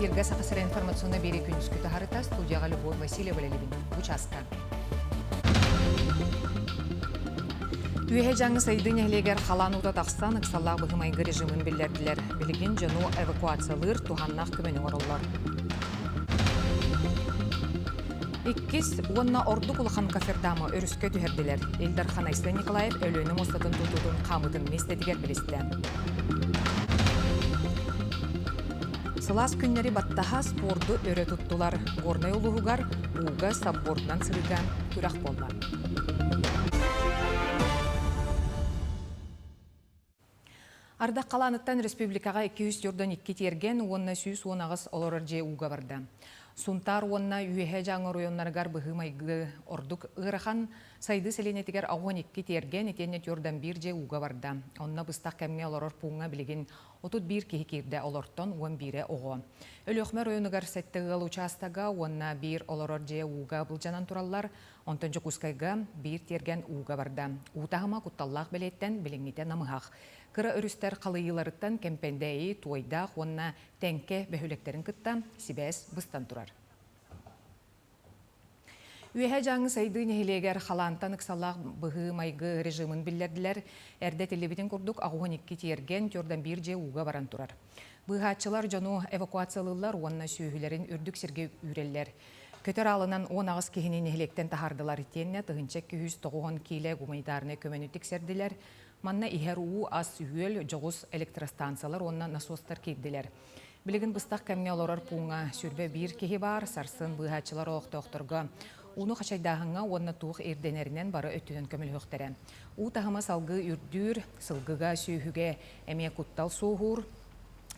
Эфиргэ Саха сирэ информационнай биэрии күнүскү таһарыта студияҕа Любовь Васильева үлэлибин. Участка. Үөһэ Дьаҥы Сайдыы нэһилиэгэр халаан уута тахсан, ыксаллаах быһыы-майгы режимин биллэрдилэр. Билигин дьону эвакуациялыыр туһаннаах көмөнү оҥороллор. Иккис уонна ордук улахан кафердамы өрүскэ түһэрдилэр. Ил Дархан Айсен Николаев Өлүөнэ муостатын тутуутун хаамыытын миэстэтигэр билистэ. Сылаас күннэри баттаһа спорду өрө туттулар. Горнай улууһугар ууга саппортунан сырыыга күрэх буолла. Ардах халааныттан республикаҕа 242 тиэргэн уонна 118 олорор дьиэ ууга барда. Сунтаар уонна Үөһээ Дьааҥы оройуоннарыгар быһыы-майгы ордук ыарахан. Сайдыы сэлиэнньэтигэр 12 тиэргэн итиэннэ түөртэн биир дьиэ ууга барда. Онно быстах кэмҥэ олорор пууҥҥа билигин 31 киһи киирдэ, олортон 11-э оҕо. Өлүөхүмэ оройуонугар сэттэ ыал учаастага уонна биир олорор дьиэ ууга былдьанан тураллар. Онтон Дьокуускайга биир тиэргэн ууга барда. Уу таһыма кутталлаах бэлиэттэн билиҥҥитэ намыһах. Кыра өрүстэр халыйыыларыттан Кэмпэндээйи, Туойдаах уонна Тэҥкэ бөһүөлэктэрин кытта сибээс быстан турар. Үөһээ Дьааҥы Сайдыы нэһилиэгэр халаантан ыксаллаах быһыы-майгы режимин биллэрдилэр. Эрдэ этиллибитин курдук, 82 тиэргэн, 41 дьиэ ууга баран турар. Быыһааччылар дьону эвакуациялыыллар уонна сүөһүлэрин үрдүк сиргэ үүрэллэр. Көтөр аалынан 18 киһини нэһилиэктэн таһаардылар итиэннэ 1290 киилэ гуманитарнай көмөнү тиксэрдилэр. Манна иһэр уу, ас-үөл, дьоҕус электростанциялар уонна насостар киирдилэр. Билигин быстах кэмҥэ олорор пууҥҥа 21 киһи баар, сарсын быыһааччылар олохтоохторго ууну хачайдааһыҥҥа уонна туох ирдэнэринэн бары өттүнэн көмөлөһүөхтэрэ. Уу таһыма салгыы үрдүүр, сылгыга, сүөһүгэ эмиэ куттал суоһуур.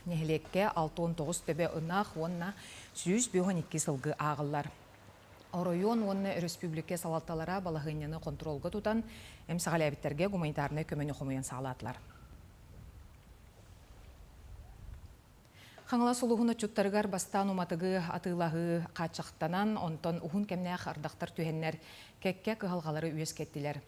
Нэһилиэккэ 69 төбө ынах уонна 152 сылгы ааҕыллар. Оройуон уонна өрөспүүбүлүкэ салалталара балаһыанньаны хонтуруолга тутан, эмсэҕэлээбиттэргэ гуманитарнай көмөнү хомуйан саҕалаатылар. Хаҥалас улууһун отчуттарыгар бастаан уматыгы атыылаһыы хааччахтанан, онтон уһун кэмнээх ардахтар түһэннэр кэккэ кыһалҕалары үөскэттилэр.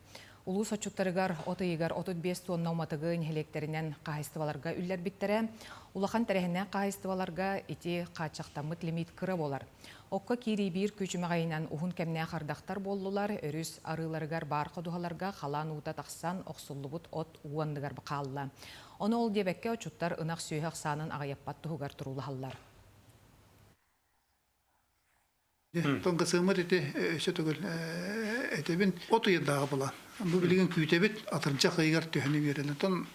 Улуус отчуттарыгар от ыйыгар 35 туонна уматыгы нэһилиэктэринэн хаһаайыстыбаларга үллэрбиттэрэ. Улахан тэрээһиннээх хаһаайыстыбаларга ити хааччахтаммыт лимиит кыра буолар. Окко киирии биир күчүмэҕэйинэн уһун кэмнээх ардахтар буоллулар, өрүс арыыларыгар баар ходуһаларга халаан уута тахсан охсуллубут от уу анныгар хаалла. Ону ол диэбэккэ отчуттар ынах сүөһү ахсаанын аҕыйаппат туһугар туруулаһаллар. Тоҥгасыаммыт ити өссө төгүл этэбин. От ыйдааҕы былаан. Бу билигин күүтэбит, атырдьах ыйыгар төһөнү биэрэллэр. Оттон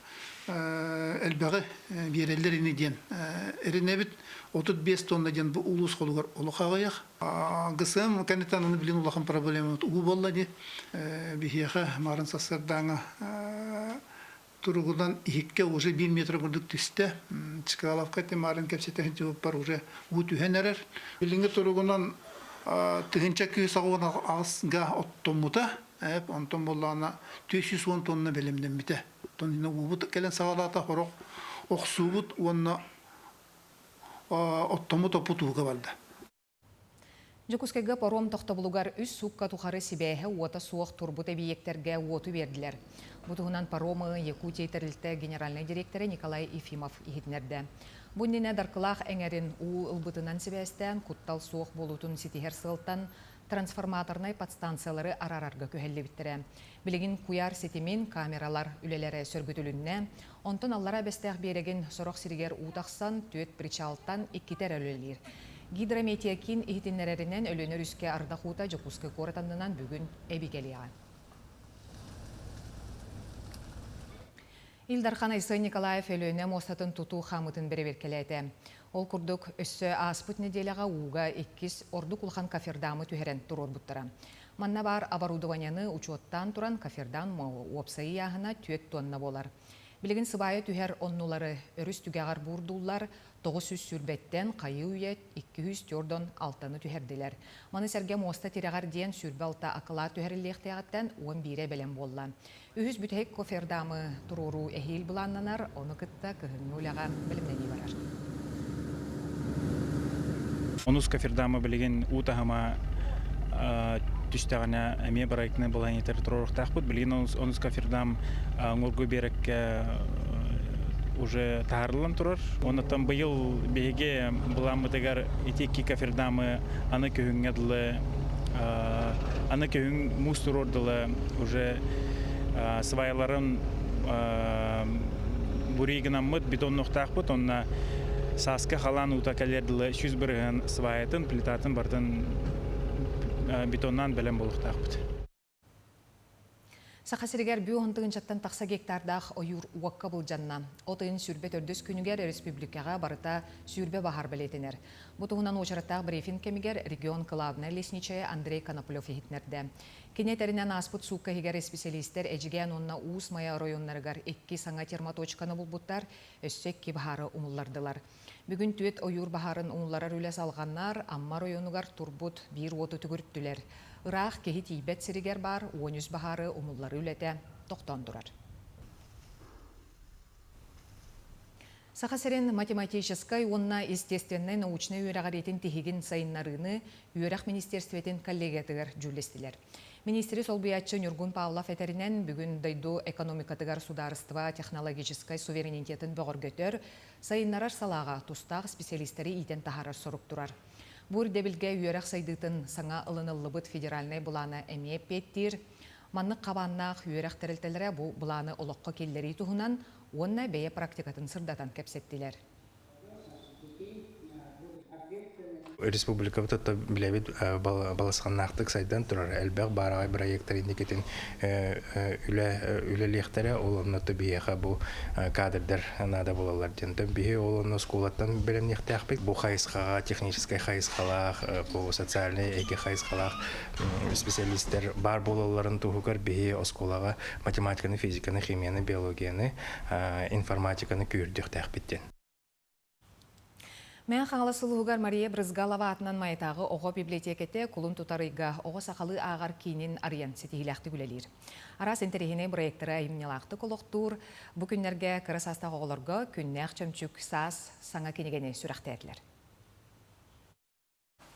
элбэҕи биэрэллэр ини диэн эрэнэбит. 35 тонна диэн бу улуус холугар олох аҕыйах. ГСМ кэнниттэн аны билин улахан проблемабыт уу буолла дии. Биһиэхэ марын сарсыардааҥы туругунан иһиккэ уже биир метр курдук түстэ. Чкаловка Тимарын кэпсэтэ сылдьыбыппар уже уу түһэн эрэр. Билиҥҥи туругунан тыһыынча күүс аҕыс аҕысга оттоммута. Онтон буоллаҕына 410 тонна бэлэмнэммитэ. Оттон уубут кэлэн саҕалаата сорох охсуубут уонна оттоммут оппут ууга барда. Дьокуускайга паром тохтобулугар үс суукка тухары сибээһэ уота суох турбут эбийиэктэргэ уоту биэрдилэр. Бу туһунан паромы Якутия тэрилтэ генеральнай дириэктэрэ Николай Ефимов иһитиннэрдэ. Бу иннинэ Даркылаах эҥэрин уу ылбытынан сибээстээн куттал суох буолуутун ситиһэр сыалтан трансформаторнай подстанциялары араарарга күһэллибиттэрэ. Билигин куйаар ситимин камералар үлэлэрэ сөргүтүлүннэ. Онтон Аллараа Бэстээх биэрэгин сорох сиригэр уу тахсан, түөрт причалтан иккитэ эрэ үлэлиир. Гидрометеокиин иһитиннэрэринэн, Өлүөнэ өрүскэ ардах уута Дьокуускай куорат аннынан бүгүн эбии кэлиэҕэ. Ил Дархан Айсен Николаев Өлүөнэ муостатын тутуу хаамыытын бэрэбиэркэлээтэ. Ол курдук, өссө ааспыт нэдиэлэҕэ ууга иккис ордук улахан кафердамы түһэрэн туруорбуттара. Манна баар оборудованиены учуоттаан туран кафердан уопсай ыйааһына түөрт туонна буолар. Билигин сыбаайа түһэр оннулары өрүс түгэҕэр буурдууллар, 9 сүүрбэттэн хайыы үйэ 246-ны түһэрдилэр. Маны сэргэ муоста тирэҕэр диэн 26 акылаат түһэриллиэхтээҕиттэн 11-э бэлэм буолла. Үһүс бүтэһик кофердамы туруоруу эһиил былааннанар, ону кытта кыһыҥҥы үлэҕэ бэлэмнэнии барар. Онус кофердамы билигин уу таһыма түстэҕинэ эмиэ проектнай былаанньытары туруоруохтаахпыт. Билигин онус кофердам Оҥорго биэрэккэ уже таһаарыллан турар. Оннуттан быйыл биһиги былааммытыгар ити икки кофердамы аны күһүҥҥэ дылы аны күһүн муус туруор дылы уже сваяларын бурий гынаммыт бетоннуохтаахпыт онно сааскы халаан уута кэлиэр дылы 100% сваятын, плитатын барытын бетоннаан бэлэм буолуохтаахпыт. Саха сиригэр бү тыһыынчаттан тахса гектардаах ойуур уокка былдьанна. От ыйын 24 күнүгэр республикаҕа барыта 20 баһаар бэлиэтэнэр. Бу туһунан уочараттаах брифинг кэмигэр регион кылаабынай лесничэйэ Андрей Коноплев иһитиннэрдэ. Кини этэринэн ааспыт суукка иһигэр исписэлиистэр Эдьигээн уонна Уус Майа оройуоннарыгар икки саҥа термоточканы булбуттар, өссө икки баһаары умуллардылар. Бүгүн түөрт ойуур баһаарын умулларар үлэ салҕанар, Амма оройуонугар турбут биир уоту түгүрттүлэр. Ыраах киһи тиийбэт сиригэр баар 13 баһаары умулларыы үлэтэ тохтоон турар. Саха сирин математическай уонна естественнэй научнай үөрэҕириитин тиһигин сайыннарыыны Үөрэх министиэристибэтин коллегиятыгар дьүүллэстилэр. Министри солбуйааччы Ньургун Павлов этэринэн, бүгүн дойду экономикатыгар судаарыстыба технологическай суверенитетын бөҕөргөтөр, сайыннарар салааҕа тустаах специалистары иитэн таһаарар сорук турар. Бу ирдэбилгэ үөрэх сайдыытын саҥа ылыныллыбыт федеральнай былаана эмиэ эппиэттиир. Маннык хабааннаах үөрэх тэрилтэлэрэ бу былааны олоххо киллэрии туһунан уонна бэйэ практикатын сырдатан кэпсэттилэр. Республикабыт отто билэбит балысханнаахтык сайдан турар элбэх баараҕай проектар инникитин үлэ үлэлиэхтэрэ ол онно биһиэхэ бу кадрдар наада буолаллар диэн биһи ол онно оскуолаттан бэлэмниэхтээхпит бу хайысхаҕа техническай хайысхалаах бу социальнай эйгэ хайысхалаах специалистэр баар буолалларын туһугар биһи оскуолаҕа математиканы физиканы химияны биологияны информатиканы күүрдүөхтээхпит диэн Мэҥэ Хаҥалас улууһугар Мария Брызгалова аатынан Майатааҕы оҕо библиотекэтэ кулун тутар ыйга оҕо сахалыы ааҕар киинин арыйан ситиһиилээхтик үлэлиир. Араас интэриэһинэй бырайыактары айымньылаахтык олохтуур. Бу күннэргэ кыра саастаах оҕолорго күннээх чөмчүүк саас саҥа кинигэни сүрэхтээтилэр.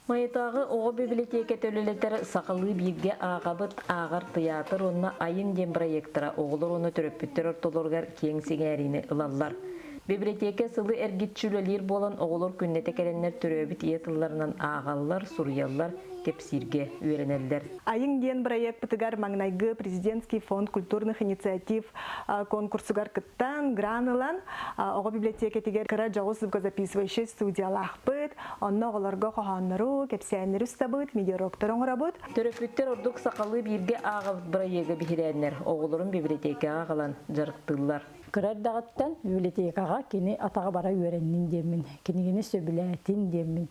Майатааҕы оҕо бибилэтиэкэтэ үлэлэтэр Сахалыы бииргэ ааҕабыт ааҕар тыйаатыр уонна Айын диэн бырайыактара оҕолор уонна төрөппүттэр ортолоругар киэҥ сэҥээриини ылаллар. Библиотека сылы эргиччи үлэлиир буолан оҕолор күннэтэ кэлэннэр төрөөбүт ийэ тылларынан ааҕаллар, суруйаллар, кэпсииргэ үөрэнэллэр. Айыҥ диэн бырайыакпытыгар маҥнайгы Президентский фонд культурных инициатив конкурсугар кыттан, гран ылан, оҕо библиотекатыгар кыра дьоҕус звукозаписывающай студиялаахпыт. Онно оҕолорго хоһооннору, кэпсээннэри устабыт, видеоуроктары оҥоробут. Төрөппүттэр ордук сахалыы бииргэ ааҕабыт бырайыагы биһирээннэр, оҕолорун библиотекаҕа аҕалан дьарыктыыллар. Кыра эрдэҕиттэн библиотекаҕа кини атаҕа бара үөрэннин диэммин, кинигини сөбүлээтин диэммин.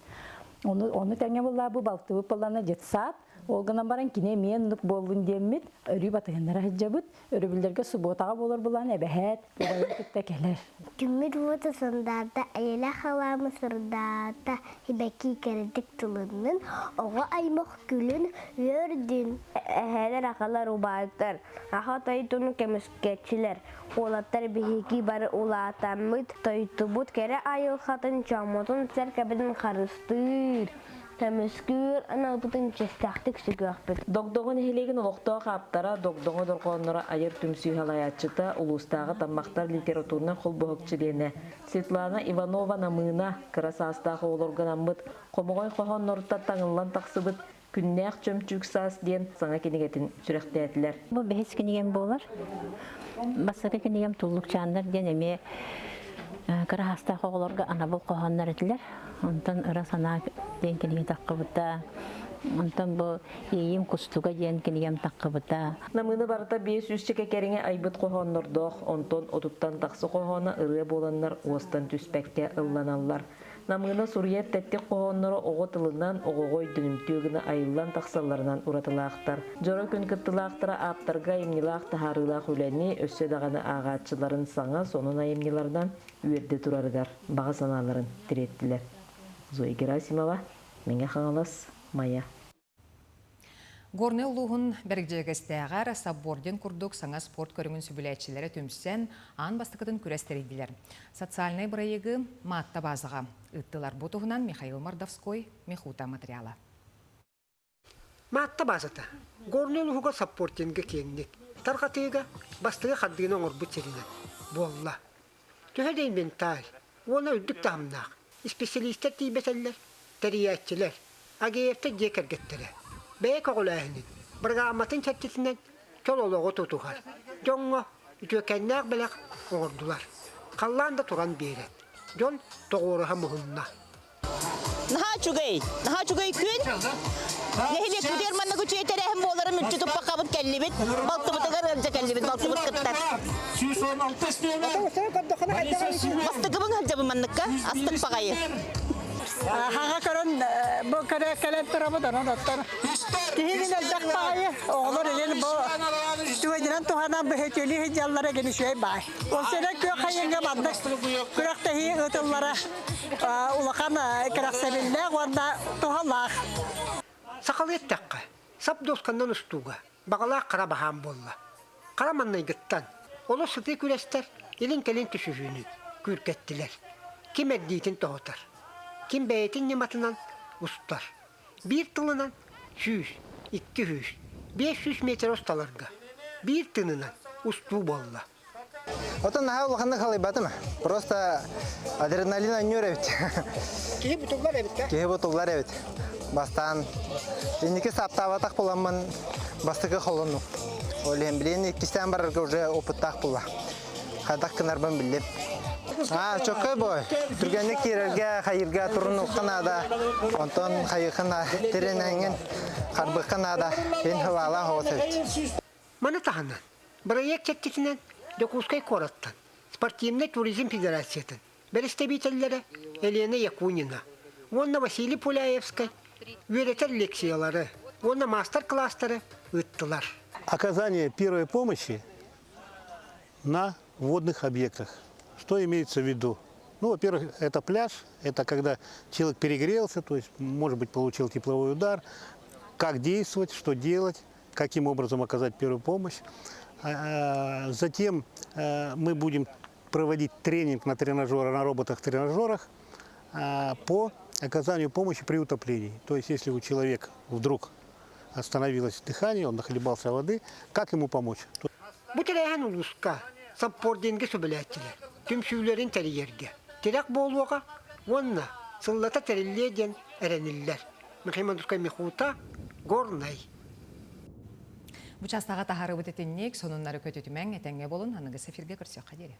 Ону, ону тэҥэ буллаа бу балтыбыт буоллаҕына детсад, ол гынан баран кини эмиэ оннук буоллун диэммит, өрүү батыһыннара сылдьабыт. Өрөбүллэргэ субуотаҕа буолар булан эбэһээт убайын кытта кэлэр. Күммүт уота сандаарда, эйэлээх халаамы сырдаата, сибэкки кэрэтик тылыннын, оҕо аймах күлүн үөрдүн. Эһээлэр, аҕалар, убаайдар, аха тойтуну көмүскээччилэр, уолаттар биһиги бары улаатаммыт, тойтубут кэрэ айылҕатын, чооммутун-сэргэбитин харыстыыр, көмүскүүр аналбытын чиэстээхтик сүгүөхпүт. Догдоҥо нэһилиэгин олохтоох ааптара, Догдоҥо дорҕоонноро айар түмсүү салайааччыта, улуустааҕы Таммахтар литературнай холбоһук чилиэнэ Светлана Иванова-Намыына кыра саастаах оҕолорго анаммыт хомоҕой хоһоонноруттан таҥыллан тахсыбыт Күннээх чөмчүүк саас диэн саҥа кинигэтин сүрэхтээтилэр. Бу бэһис кинигэм буолар. Бастакы кинигэм Туллукчааннар диэн эмиэ кыра саастаах оҕолорго анабыл хоһооннор этилэр. Онтон Ыра санаа диэн кинигэ таххыбыта. Онтон бу Иэйиим кустуга диэн кинигэм таххыбыта. Намыына барыта 500 кэриҥэ айбыт хоһооннордоох, онтон отуттан тахса хоһооно ырыа буоланнар уостан түспэккэ ылланаллар. Намыына суруйар тэттик хоһоонноро оҕо тылынан, оҕоҕо өйдөнүмтүө гына айыллан тахсалларынан уратылаахтар. Дьоро күн кыттылаахтара ааптарга айымньылаах таһаарыылаах үлэни, өссө даҕаны ааҕааччыларын саҥа, сонун айымньыларынан үөрдэ турарыгар баҕа санааларын тириэртилэр. Зоя Герасимова, Мэҥэ Хаҥалас, Майа. Горнай улууһун Бэрдьигэстээҕэр сапбординг курдук саҥа спорт көрүҥүн сөбүлээччилэрэ түмсэн, аан бастакытын күрэс тэрийдилэр. Социальнай бырайыагы Маатта баазаҕа ыыттылар. Бу туһунан Михаил Мордовской Михута материала. Маатта баазата Горнай улууһугар саппортинга киэҥник тарҕатыыга бастакы хардыыны оҥорбут сиринэн буолла. Төһө да инвентарь уонна үрдүк таһымнаах исписэлиистэр тиийбэтэллэр, тэрийээччилэр, Агеевтар дьиэ кэргэттэрэ бэйэ көҕүлээһинин бырагырааматын чэрчитинэн чол олоҕу тутуһар дьоҥҥо үтүөкэннээх бэлэх оҥордулар. Халлаан да туран биэрэн, дьон тоҕуоруһа муһунна. Наһаа үчүгэй, наһаа үчүгэй күн. Нэһилиэкпитигэр маннык үчүгэй тэрээһин буоларын мүччү туппаккабыт кэллибит. Балтыбытыгар ыалдьа кэллибит, балтыбыт кыттар. Бастакыбын сылдьабын манныкка, астык баҕайы. Хаҕа көрөн бу көрө кэлэн турабыт онон оттон киһи элбэх баҕайы оҕолор илин бу түгэнинэн туһанан бөһөтүөлүү сылдьаллара гин үчүгэй баай. Ол сэрэ күөх хайыҥҥа маннык күрэхтэһии ыытыллара улахан кэрэхсэбиллээх уонна туһалаах. Сахалыы эттэххэ, сап дуосканнан устууга баҕалаах хара баһаам буолла. Хара маннайгыттан олус сытыы күрэстэр илин-кэлин түсүһүүнү күүркэттилэр. Ким эрдиитин тоһутар, ким бэйэтин ньыматынан устар. Биир тылынан 100, 200, 500 метр усталарга биир тыынынан устуу буолла. Отон наһаа улаханнык халыйбатым. Просто адреналин анньыр эбит. Киһи бутуллар эбит да? Киһи бутуллар эбит. Бастаан инники саптаабатах буламмын бастакы холонну. Ол иһин билигин иккистээн барарга уже опыттаах буолла. Хайдах гынарбын биллим. А, чоккой бой. Түргэнник киирэргэ, хайырга турунуохха наада. Онтон хайыхха тиринэҥҥин харбыхха наада. Ин хылаалаах оҕус эбит. Маны таһынан, бырайыак чэрчитинэн Дьокуускай куораттан спортивнай туризм федерациятын бэрэстэбиитэллэрэ Елена Якунина уонна Василий Пуляевскай үөрэтэр лекциялары уонна маастар-кылаастары ыыттылар. Оказание первой помощи на водных объектах. Что имеется в виду? Ну, во-первых, это пляж, это когда человек перегрелся, то есть, может быть, получил тепловой удар. Как действовать, что делать, каким образом оказать первую помощь. Затем мы будем проводить тренинг на тренажерах, на роботах-тренажерах по оказанию помощи при утоплении. То есть, если у человека вдруг остановилось дыхание, он нахлебался воды, как ему помочь? Бу тэрээһин улууска саппординга сөбүлээччилэр түмсүүлэрин тэрийэргэ тирэх буолуоҕа уонна сыллата тэриллиэ диэн эрэниллэр. Михаил Мандускай Михута, Горнай. Бу частаҕа таһаарыбыт итинник сонуннары көтүтүмэҥ, этэҥҥэ буолун, аныгыс эфиргэ көрсүөххэ диэри.